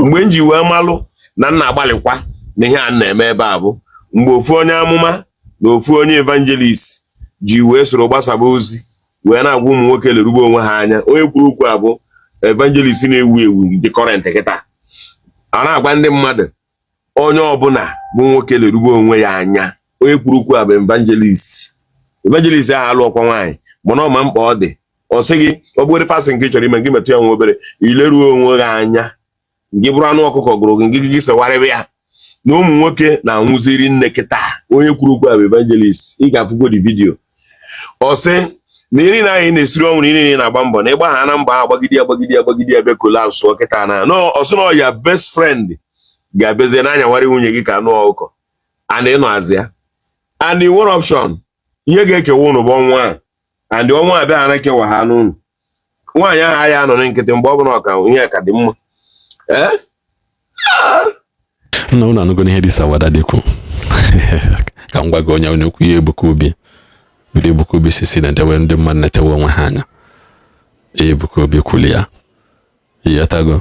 Mgbe m ji wee malụ na nna agbalịkwa na ihe a na-eme ebe a bụ mgbe ofu onye amụma na ofu onye evangelist ji wee soro gbasaba ozi wee na-agwa ụmụ nwoke lerube onwe ha anya. Onye kwuru okwu a bụ evangelist na-ewu ewu dị current kịta. A na-agwa ndị mmadụ, onye ọbụla bụ nwoke lerube onwe ya anya. Onye kwuru okwu a bụ evangelist. Evangelist ahụ alụọkwa nwaanyị, mana ọ ma mkpa ọ dị. Ọ sị gị, ọ bụrụ fasting nke ị chọrọ ime, gị metụ ya nwa obere, ileruo onwe gị anya. Gị bụrụ anụ ọkụkọ gụrụ gị, gị gị sewarịba ya na ụmụ nwoke na-anwụziri nne kịta. Onye kwuru okwu a bụ evangelist. Ị ga-afụgo the video. Ọ sị na iri na anyị na-esiri ọnwụ na iri na-agba mbọ na ịgba ha na mbọ ahụ, agbagide, agbagide, agbagide, ebe collapse kịta na no. Ọ sị na ọ ya best friend ga-abịazie na-anyawarị nwunye gị ka anụ ọkụkọ and ịnọ azị ya and in one option. Ihe ga-ekewa ụnụ bụ ọnwa a, and ọnwa abịa ha na-ekewa ha n'ụnụ. Nwaanyị ahụ aya anọ na nkịtị mgbe ọ bụla ọka ihe ka dị mma, ee. Nna, unu anụgo n'ihe dị sawada dịkwu. Ka m gwa gị, onye onye okwu ihe Ebuka Obi bido. Ebuka Obi si na edewe ndị mmadụ na-etewe onwe ha anya. Ebuka Obi kwuli ya, ịghọtago?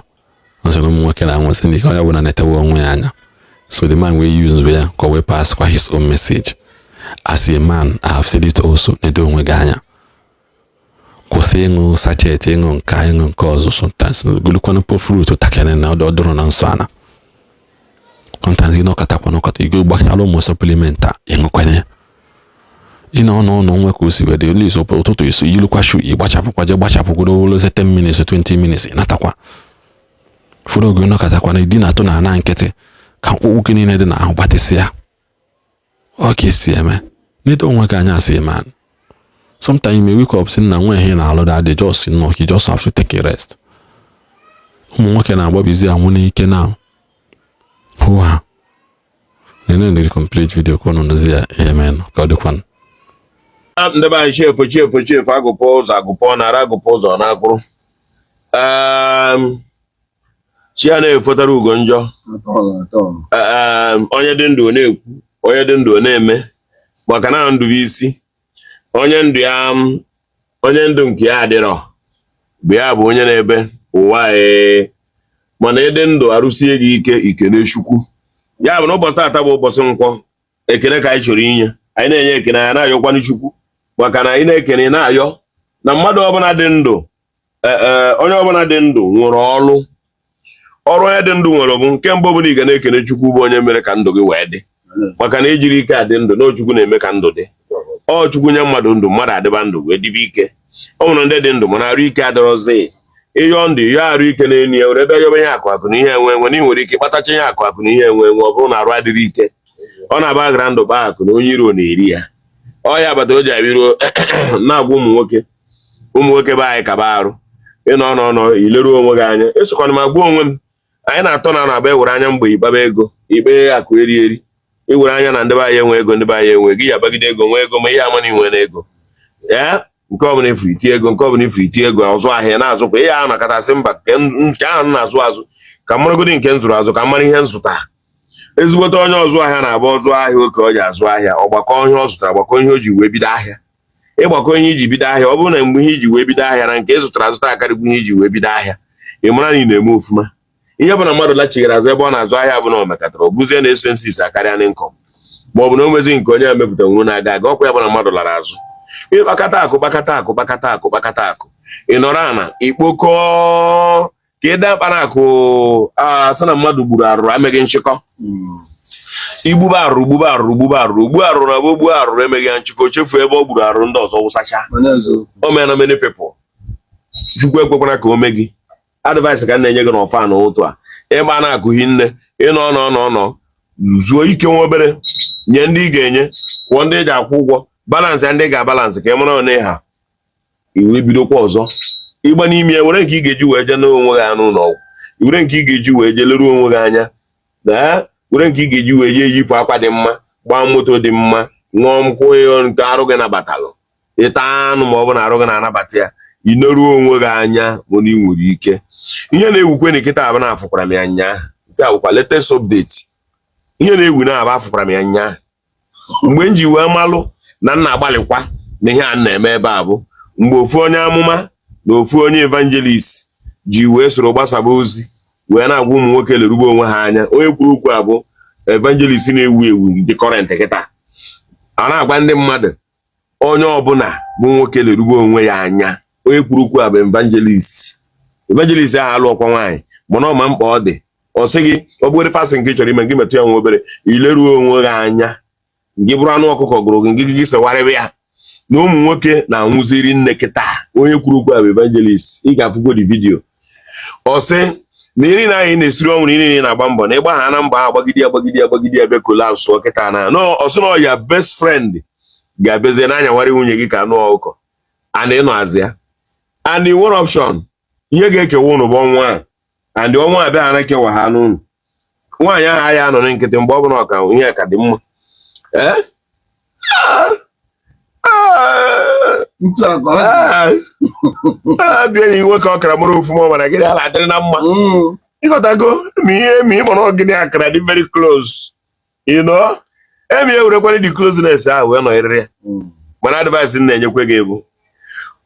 Ọsọ na ụmụ nwoke na-anwụsị n'ike, onye ọbụla na-etewe onwe ya anya. So the man wey use ya ka o wee pass kwa his own message. As a man, I have said it also, na-edo onwe gị anya, kwụsị ịṅụ sachet, ịṅụ nke ịṅụ nke ọzọ. Sometimes golukwanụ po fruit takịrị na ọ dụrụ na nsọ ana. Sometimes ị nọkọtakwa nọkọta, igo gbachara ụmụ supplement a ịṅụkwanye. Ị nọ n'ụlọ nwe ka o si wee dị at least ụtụtụ iso yilukwa shoe, ịgbachapụkwa, je gbachapụkwado olo 10 minutes, 20 minutes, ịnatakwa fụrụ oge. Nọkọtakwa na ịdị na-atụ na ana nkịtị ka mkpụkpụ gị niile dị n'ahụ gbatịsịa. Ọ ka esi eme nedo onwe gị anya. Asị man, sometimes you may wake up sị na nwa ihe na-alụ that day, just no, you just have to take a rest. Ụmụ nwoke na-agbabizi anwụ n'ike na hụ ha nene. The complete video ka unu nụzi ya. Ihe menụ ka ọ dịkwanụ. Ndị be anyị, chefu chefu chefu, agụpụ ụzọ, agụpụ nara, agụpụ ụzọ na-akwụrụ. Chi ya na-efotara ugo njọ. Onye dị ndụ na-ekwu, onye dị ndụ na-eme, maka na ndụ bụ isi. Onye ndụ ya, onye ndụ nke ya adịrọ bụ ya bụ onye na-ebe ụwa. Ee, mana ịdị ndụ arụsie gị ike, ikene Chukwu. Ya bụ na ụbọchị taata bụ ụbọchị Nkwọ. Ekele ka anyị chọrọ inye. Anyị na-enye ekene, anyị na-ayọkwanụ Chukwu, maka na anyị na-ekene, na-ayọ na mmadụ ọbụla dị ndụ, ee, onye ọbụla dị ndụ nwere ọrụ. Ọrụ onye dị ndụ nwere bụ nke mbụ bụ na ị ga na-ekene Chukwu, bụ onye mere ka ndụ gị wee dị, maka na ejiri ike adị ndụ na Chukwu na-eme ka ndụ dị. Ọ Chukwu nye mmadụ ndụ, mmadụ adịba ndụ wee dịbe ike. Ọ nwere ndị dị ndụ mana arụ ike adịrọzi. Ịyọ ndụ, yọọ arụ ike n'elu ya, were ebe yọba ihe akụ akụ na ihe enwe enwe, na ị nwere ike kpatacha ihe akụ akụ na ihe enwe enwe, ọ bụrụ na arụ adịrị ike. Ọ na-aba agara ndụ kpaa akụ na onye iro na-eri ya. Ọ ya bata o ji abịruo na-agwa ụmụ nwoke, ụmụ nwoke be anyị, kaba arụ ịnọ nọ nọ ileruo onwe gị anya. Esokwana m agwa onwe m, anyị na-atọ na na-agba ewere anya mgbe ikpaba ego, ikpe akụ eri eri, iwere anya na ndị be anyị enwe ego, ndị be anyị enwe gị ya agbagide ego, nwee ego, ma ihe ama na inwe na ego ya. Nke ọbụla ifu iti ego, nke ọbụla ifu iti ego, ọzụ ahịa na-azụkwa ihe a nakọtasị mba nke ahụ m na-azụ azụ, ka mmaragodi nke m zụrụ azụ, ka m mara ihe m zụta. Ezigbote onye ọzụ ahịa na-abụ ọzụ ahịa oke ọ ji azụ ahịa, ọgbakọ ihe ọ zụtara, gbakọ ihe o ji wee bido ahịa. Ịgbakọ ihe iji bido ahịa, ọ bụrụ na mgbe ihe iji wee bido ahịa na nke ị zụtara azụta akarịkwa ihe iji wee bido ahịa, ị mara na ị na-eme ofuma. Ihe bụ na mmadụ lachighara azụ ebe ọ na-azụ ahịa bụ na o mekatara ọ bụzie na expenses akarịa na income, ma ọ bụ na o mezi nke onye emepụta nwuru na-aga aga. Ọkwa ya bụ na mmadụ lara azụ. Ịkpakọta akụ, kpakọta akụ, kpakọta akụ, kpakọta akụ, ị nọrọ ana ikpokọọ ka ị daa mkpara akụ a sị na mmadụ gburu arụrụ ameghị nchịkọ. Igbube arụrụ, gbube arụrụ, gbube arụrụ, gbuo arụrụ na bụ gbuo arụrụ emeghị ya nchịkọ, chefuo ebe ọ gburu arụrụ ndị ọzọ wụsacha. O meela many people. Chukwu ekwekwana ka o mee gị. Advice ka m na-enye gị n'ọfa na ụtụ a, ịgba na-akụghị nne, ịnọ nọ nọ nọ zuo ike nwa obere, nye ndị ị ga-enye, kwụọ ndị ị ga-akwụ ụgwọ, balance ya ndị ị ga-abalance, ka ị mara one ha iwere bidokwa ọzọ ịgba n'ime ya. Were nke ị ga-eji wee jee n'onwe gị anụ ụlọ ọgwụ, were nke ị ga-eji wee jee leruo onwe gị anya, na were nke ị ga-eji wee jee yipụ akwa dị mma, gbaa moto dị mma, ṅụọ nkwụ nke arụ gị nabatalụ, ịta anụ ma ọ bụ na arụ gị na-anabata ya, ineruo onwe gị anya bụ na ị nwere ike. Ihe na-ewukwe na kịta abụ na afụkwara m ya nyaa. Nke a bụkwa latest update. Ihe na-ewu na aba afụkwara m ya nyaa. Mgbe m ji wee malụ na nna agbalịkwa na ihe a na-eme ebe a bụ mgbe ofu onye amụma na ofu onye evangelist ji wee soro gbasaba ozi. Wee na-agwa ụmụ nwoke lerube onwe ha anya. Onye kwuru okwu a bụ evangelist na-ewu ewu dị current kịta. A na-agwa ndị mmadụ, onye ọbụla bụ nwoke lerube onwe ya anya. Onye kwuru okwu a bụ evangelist. Evangelist ahụ alụọkwa nwaanyị, mana ọ ma mkpa ọ dị. Ọ sị gị, ọ bụrụ fasting nke ị chọrọ ime, gị metụ ya nwa obere, ileruo onwe gị anya. Gị bụrụ anụ ọkụkọ gụrụ gị, gị gị sewarịba ya na ụmụ nwoke na-anwụziri nne kịta. Onye kwuru okwu a bụ evangelist. Ị ga-afụgo the video. Ọ sị na iri na anyị na-esiri ọnwụ na iri na-agba mbọ na ịgba ha na mbọ ahụ, agbagide, agbagide, agbagide, ebe collapse kịta na no. Ọ sị na ọ ya best friend ga-abịazie na-anyanwarị nwunye gị ka anụ ọkụkọ and ịnọ azị ya and nwere option. Ihe ga-ekewa ụnụ bụ ọnwa a, and ọnwa abịa ha na-ekewa ha n'ụlọ. Nwaanyị ahụ aya anọ na nkịtị mgbe ọ bụla ọka ihe ka dị mma. Ee. Ah, Ntu a ka ọ dị. Ah, ah, dị enyi nwoke ọ kara mụrụ ofu ma mana gịnị ala adịrị na mma. Ịghọtago? Ma ihe ma ị mụrụ gịnị akara dị very close, emi ewerekwana the closeness ahụ wee nọnyere ya. Mana advice m na-enyekwe gị bụ,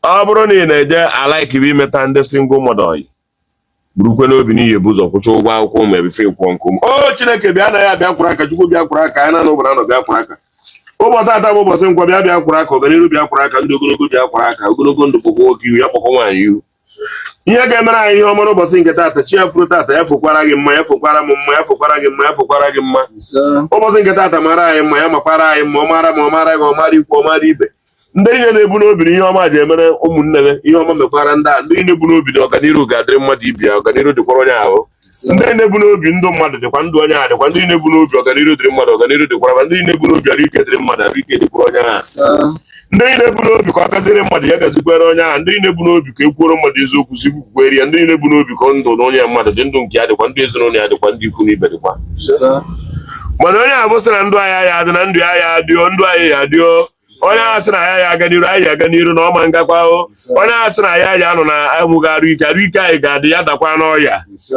ọ bụrụ na ị na-eje alike imeta ndị single mother oyi, burukwe n'obi n'ihi ebu ụzọ kwụcha ụgwọ akwụkwọ ụmụ ebife kwụọ nke ụmụ. O Chineke bịa na ya bịa kwụrụ aka. Chukwu bịa kwụrụ aka. Anyị na ụbara nọ bịa kwụrụ aka. Ụbọchị tata bụ ụbọchị nkwọ. Bịa, bịa kwụrụ aka. Ọganiru bịa kwụrụ aka. Ndị ogologo bịa kwụrụ aka. Ogologo ndụ kpọkọ nwoke ihu ya, kpọkọ nwaanyị ihu. Ihe ga-emere anyị ihe ọma n'ụbọchị nke tata, chi ya furu tata, ya fụkwara gị mma, ya fụkwara m mma, ya fụkwara gị mma, ya fụkwara gị mma. Ise. Ụbọchị nke tata mara anyị mma, ya makwara anyị mma. Ọ mara ma ọ mara gị, ọ mara ikwu, ọ mara ibe. Ndị niile na-ebu n'obi na ihe ọma ji emere ụmụnne gị, ihe ọma mekwara ndị a. Ndị niile bu n'obi na ọganiru ga-adịrị mmadụ ibi ya, ọganiru dịkwara onye ahụ. Ise. Ndị niile bu n'obi ndụ mmadụ dịkwa, ndụ onye ahụ dịkwa. Ndị niile bu n'obi ọganiru dịrị mmadụ, ọganiru dịkwara ma. Ndị niile bu n'obi arụ ike dịrị mmadụ, arụ ike dịkwara onye ahụ. Ise. Ndị niile bu n'obi ka ọ gaziere mmadụ, ya gazikwere onye ahụ. Ndị niile bu n'obi ka e kwuoro mmadụ eziokwu, si kwukwere ya. Ndị niile bu n'obi ka ndụ na onye mmadụ dị, ndụ nke ya dịkwa, ndụ ezinụlọ ya dịkwa, ndị ikwu na ibe dịkwa. Ise. Mana onye ahụ sị na ndụ anyị ya adị, na ndụ ya ya adịo, ndụ anyị ya adịo. Onye ahụ sị na ya ya aga n'iru, anyị ya aga n'iru na ọma ngakwa o. Onye ahụ sị na ya ya anọ na enweghị arụ ike, arụ ike anyị ga-adị, ya dakwa n'ọya. Ise.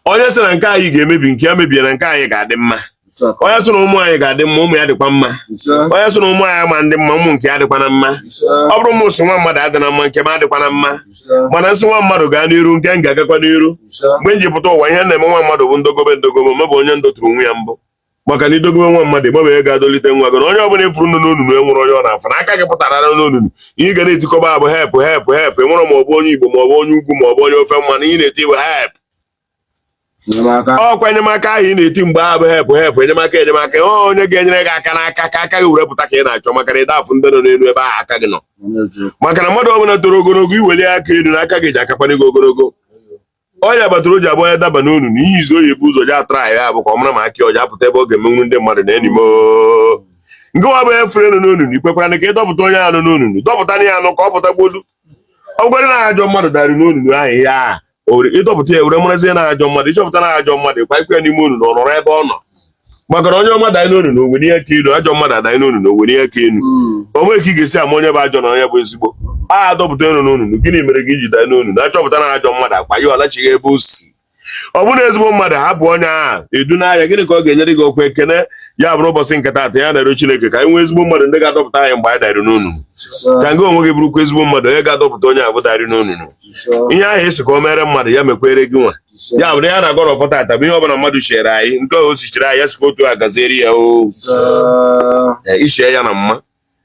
Onye sị na nke anyị ga-emebi, nke ya mebie, na nke anyị ga-adị mma. Ise. Onye sị na ụmụ anyị ga-adị mma, ụmụ ya dịkwa mma. Ise. Onye sị na ụmụ anyị ama ndị mma, ụmụ nke ya dịkwa na mma. Ise. Ọ bụrụ ụmụ sị nwa mmadụ adị na mma, nke m adịkwa na mma. Ise. Mana nsị nwa mmadụ gaa n'iru, nke m ga-agakwa n'iru. Ise. Mgbe m ji pụta ụwa, ihe na-eme nwa mmadụ bụ ndogobe ndogobe mebụ onye ndoturu onwe ya mbụ, maka na idogobe nwa mmadụ, ịgbabe ya ga-adolite nwa gị. Na onye ọbụla ifuru nọ n'onunu, enwere onye ọ na-afa na aka gị pụtara n'onunu, ihe ị ga na-etikọba abụ help, help, help. Enwere ma ọ bụ onye Igbo, ma ọ bụ onye ugwu, ma ọ bụ onye ofe mmanụ, ihe ị na-eti bụ help. Enyemaka. Ọkwa enyemaka ahụ ị na-eti mgbe ahụ bụ help, help, enyemaka, enyemaka. Ọ onye ga-enyere gị aka n'aka ka aka gị were pụta ka ị na-achọ, maka na ịda afụ ndị nọ n'elu ebe ahụ aka gị nọ. Maka na mmadụ ọbụla toro ogologo, iweli aka elu na aka gị ji akakwana gị ogologo. Ọnya batara o ji abụ onye daba n'onu na ihe izu oyi ebu ụzọ ji atara ya bụ ka ọ mara ma aka ọja apụta ebe ọ ga-emenwu ndị mmadụ na enyi m. Nke nwa bụ efere nọ n'onunu, ikwekwara na ka ị dọpụta onye anụ n'onunu, dọpụta ya anụ ka ọ pụta gbodu. Ọ gwara na ajọ mmadụ darị n'onunu ahụ, ihe a ịdọpụta ya were marazie na ajọ mmadụ, ịchọpụta na ajọ mmadụ, ịkwa ikwe ya n'ime onunu, ọ nọrọ ebe ọ nọ. Maka na onye ọma danyị n'onunu, o nwere ihe ka elu. Ajọ mmadụ adanyị n'onunu, o nwere ihe ka elu. O nwere ka ị ga-esi ama onye bụ ajọ na onye bụ ezigbo. A adọpụta elu n'onunu, gịnị mere gị iji danye n'onunu? Achọpụta na ajọ mmadụ, akpa ya ọlachighị ebe o si. Ọ bụrụ na ezigbo mmadụ, hapụ onye ahụ edu n'ahịa, gịnị ka ọ ga-enyere gị? Okwu ekene ya bụrụ ụbọchị nke taata ya na-eru Chineke ka anyị nwee ezigbo mmadụ ndị ga-adọpụta anyị mgbe anyị darị n'onunu. Ka ngị onwe gị bụrụkwa ezigbo mmadụ, onye ga-adọpụta onye ahụ darị n'onunu. Ihe ahụ esi ka o mere mmadụ, ya mekwere gị nwa. Ya bụrụ ya na-agọrọ ọfọ taata bụ ihe ọbụla mmadụ chere anyị, nke o sichiri anyị, ya sikwa otu a gaziere ya o. Ichie ya na mma,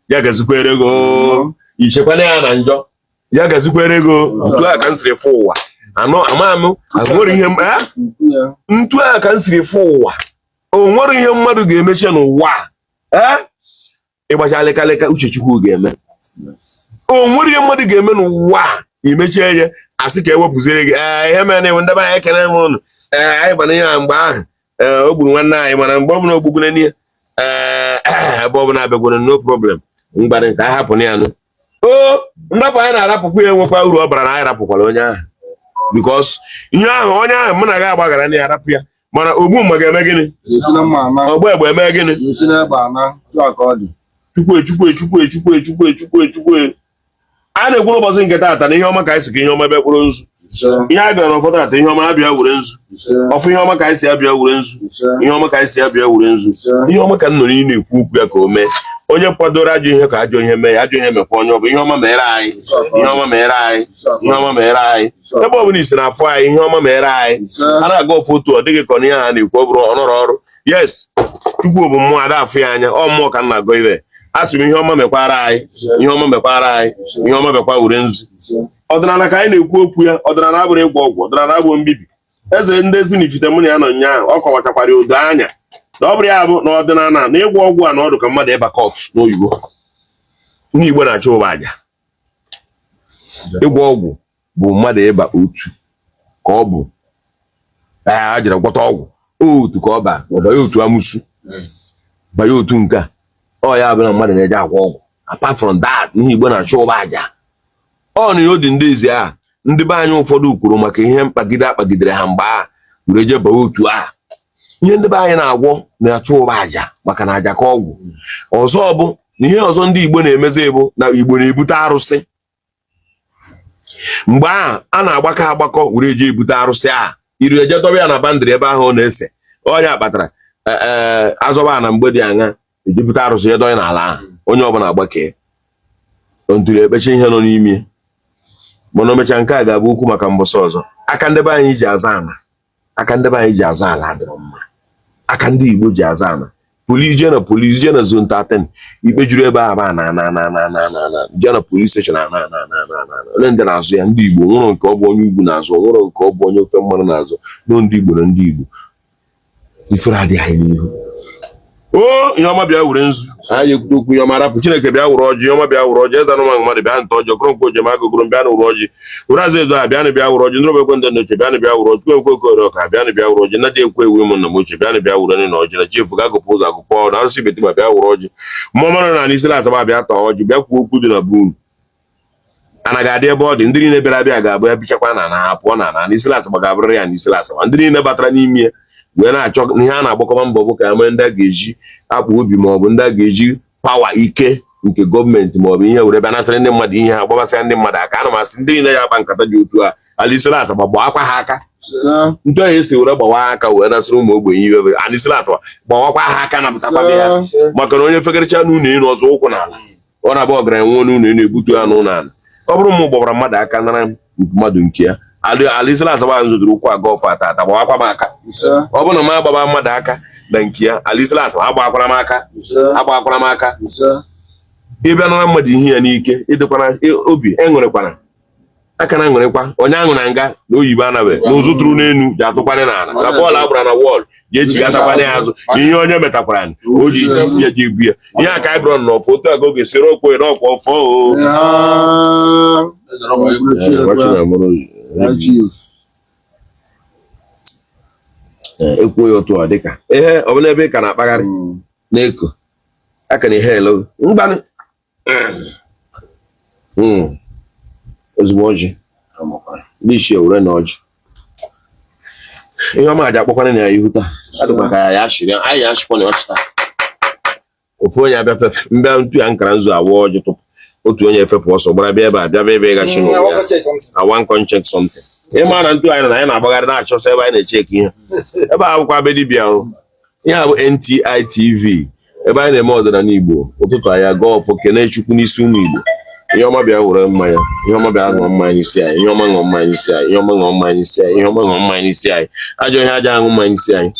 ya gazikwere gị o. Ichekwana ya na njọ, ya gazikwere gị o. Ntu a ka m siri fụ ụwa anọ ama m nwere ihe ntu a ka m siri fụ ụwa. O nwere ihe mmadụ ga-emechi n'ụwa a ịgbacha lịkalịka, uche Chukwu ga-eme. O nwere ihe mmadụ ga-eme n'ụwa a imechie ya, asị ka ewepụziere gị. Ee, ihe mere na-ewe ndị be anyị, ekene m ụnụ. Ee, anyị gbara ihe a mgbe ahụ. Ee, o gburu nwanne anyị, mana mgbe ọbụla ogbugune n'ihe, ee, ebe ọbụla abịagwere, no problem. Mgbarị nke anyị hapụ ya nụ o ndapụ anyị na-arapụkwa ya, enwekwa uru ọ bara na anyị rapụkwara onye ahụ, because ihe ahụ onye ahụ mụ na gị agbaghara na ya, arapụ ya, mana ogbu mma ga-eme gịnị? Ọgba egbe eme gịnị? Chukwu, Chukwu, Chukwu, Chukwu, Chukwu, Chukwu, Chukwu. A na-ekwu n'ụbọchị nke taata na ihe ọma ka anyị si ka ihe ọma bịa kpụrụ nzu. Ihe a gara n'ụfọdụ taata, ihe ọma abịa were nzu. Ọfụ ihe ọma ka anyị si abịa were nzu. Ihe ọma ka anyị si abịa were nzu. Ihe ọma ka m nọrọ ị na-ekwu okwu ya ka o mee. Onye kwadoro ajọ ihe ka ajọ ihe mee ya, ajọ ihe mekwa onye ọ bụ. Ihe ọma mere anyị, ihe ọma mere anyị, ihe ọma mere anyị. Ebe ọ bụla i si na-afụ anyị, ihe ọma mere anyị. A na-agọ ọfọ otu ọ dịghị ka ọ ihe a na-ekwu ọ bụrụ ọnọrọ ọrụ. Yes, Chukwu bụ mmụọ, ada afụ ya anya, ọ mmụọ ka m na-agọ ibe. Asị m ihe ọma mekwara anyị, ihe ọma mekwara anyị, ihe ọma mekwa wure nzu. Ọdịnala ka anyị na-ekwu okwu ya. Ọdịnala abụrọ ịgwọ ọgwụ, ọdịnala abụ mbibi. Eze ndị Ezinifite mụ na ya nọ ụnyaahụ, ọ kọwachakwara udo anya na ọ bụrụ ya bụ na ọdịnala na ịgwọ ọgwụ a na ọdụ ka mmadụ ịba cult n'oyibo. Ndị Igbo na-achọ ụba aja. Ịgwọ ọgwụ bụ mmadụ ịba otu ka ọ bụ a jere gwọta ọgwụ otu ka ọ ba, ọ banye otu amusu, banye otu nke a, ọ ya bụ na mmadụ na-eje agwọ ọgwụ. Apart from that, ihe Igbo na-achọ ụba aja. Ọ na odi ndị ezi a, ndị be anyị ụfọdụ kwuru maka ihe mkpagide akpagidere ha mgbe a were jee baa otu a. Ihe ndị be anyị na-agwọ na-achụ ụba aja, maka na aja ka ọgwụ. Ọzọ bụ na ihe ọzọ ndị Igbo na-emezi bụ na Igbo na-ebute arụsị. Mgbe ahụ a na-agbakọ agbakọ were eje ebute arụsị a, iru eje dọba ya na boundary ebe ahụ ọ na-ese. Onye kpatara ee azọba na mgbe dị anya ejepụta arụsị ya dọnye n'ala ahụ, onye ọbụla agbakee ntụrụ ekpecha ihe nọ n'ime. Mana o mechaa, nke a ga-abụ okwu maka mbọsị ọzọ. Aka ndị be anyị ji azọ ala, aka ndị be anyị ji azọ ala adịrọ mma. Aka ndị Igbo ji azọ ala, police jee na police, jee na zone 13, ikpe juru ebe a ba na na na na na na na jee na police station na na na na na na ole ndị na-azọ ya? Ndị Igbo nwụrụ nke ọ bụ onye ugwu na-azọ, nwụrụ nke ọ bụ onye ofe mmanụ na-azọ. No, ndị Igbo na ndị Igbo, ifere adịghị anyị n'ihu. O ihe ọma bịa were nzu anyị ekwute okwu. Ihe ọma rapụ Chineke bịa were ọjị. Ihe ọma bịa were ọjị. Eze anụmanụ mmadụ bịa nta ọjị. Okoro nkwo ojem agụgụrụ bịa na were ọjị. Were azụ edo a bịanụ bịa were ọjị. Ndị ekwe ndị ndoche bịanụ bịa were ọjị. Ekwe ekwe ọka bịanụ bịa were ọjị. Nnadị ekwe ewe m nna m ochie bịanụ bịa were na ọjị. Na chief ga-agụpụ ụzọ agụpụ ọnụ arụsị betima bịa were ọjị. Mmụọ mmanụ na n'isi asaba bịa tọọ ọjị, bịa kwuo okwu dị na be unu. Ana ga-adị ebe ọ dị. Ndị niile bịara abịa ga-abụ ya bichakwa na ha pụọ na na n'isi asaba ga-abụrịrị ya n'isi asaba. Ndị niile batara n'ime ya wee na-achọ ihe a na-agbakọba mbọ bụ ka ya mee ndị a ga-eji akpa obi ma ọ bụ ndị a ga-eji power ike nke gọọmenti ma ọ bụ ihe were bịa nasịrị ndị mmadụ ihe ha, gbabasịa ndị mmadụ aka. Ana m asị ndị niile ya akpa nkata dị otu a, ala isi asaba gbawakwa ha aka. Ntụ ahụ esi were gbawa aka wee nasịrị ụmụ ogbenye iwe, ala isi asaba gbawakwa ha aka, napụtakwa ya, maka na onye fekarịcha n'ụlọ elu ọzọ ụkwụ n'ala, ọ na-abụ ọgaranya nwụọ n'ụlọ elu ebutu ya n'ụlọ ala. Ọ bụrụ m gbawara mmadụ aka nara mmadụ nke ya, ala isi asaba nzụdoro ụkwụ aga ọfọ ata ata gbawakwa m aka. Ọ bụrụ na m agbaba mmadụ aka na nke ya, ala isi asaba agbakwara m aka, agbakwara m aka. Ịbịa nara mmadụ ihe ya n'ike, ịdịkwana obi enwerekwana aka na ṅụrịkwa onye aṅụ na nga na oyibo anabe na ụzụ tụrụ n'elu ji atụkwana n'ala na bọọlụ agbara na wall ji echigatakwana ya azụ. Ihe onye metakwara o ji isi ya ji ebu ya. Ihe a ka anyị bụrụ na ọfọ otu a ka ọ ga-esiri okwe n'ọkwa ọfọ o. Ekwuo ya otu ọ dịka ihe ọ bụla ebe ị ka na-akpagharị na-eko aka na ihe elo mgbanụ. Ozugbo ọjị ndị ichie were na ọjị, ihe ọma aja akpọkwana na ya ihu taa. Adịkwa ka ya ya ashịrị anyị ashịkwa na ọchị taa. Ofu onye abịa fefe mbịa ntu ya nkara nzu awa ọjị tụpụ, otu onye efepụ ọsọ gbara bịa ebe a bịa ebe ịgachi n'ụwa ya. I wan come check something. Ị ma na ntu anyị nọ na anyị na-agbagharị na-achọsa ebe anyị na-echeki ihe. Ebe a bụkwa be dibịa o. Ihe a bụ NTI TV, ebe anyị na-eme ọdịnala Igbo. Ụtụtụ anyị agọọ ọfọ, kene Chukwu n'isi ụmụ Igbo. Ihe ọma bịa were mmanya, ihe ọma bịa ṅụọ mmanya n'isi anyị, ihe ọma ṅụọ mmanya n'isi anyị, ihe ọma ṅụọ mmanya n'isi anyị, ihe ọma ṅụọ mmanya n'isi anyị. Ajọ ihe aja aṅụ mmanya n'isi anyị.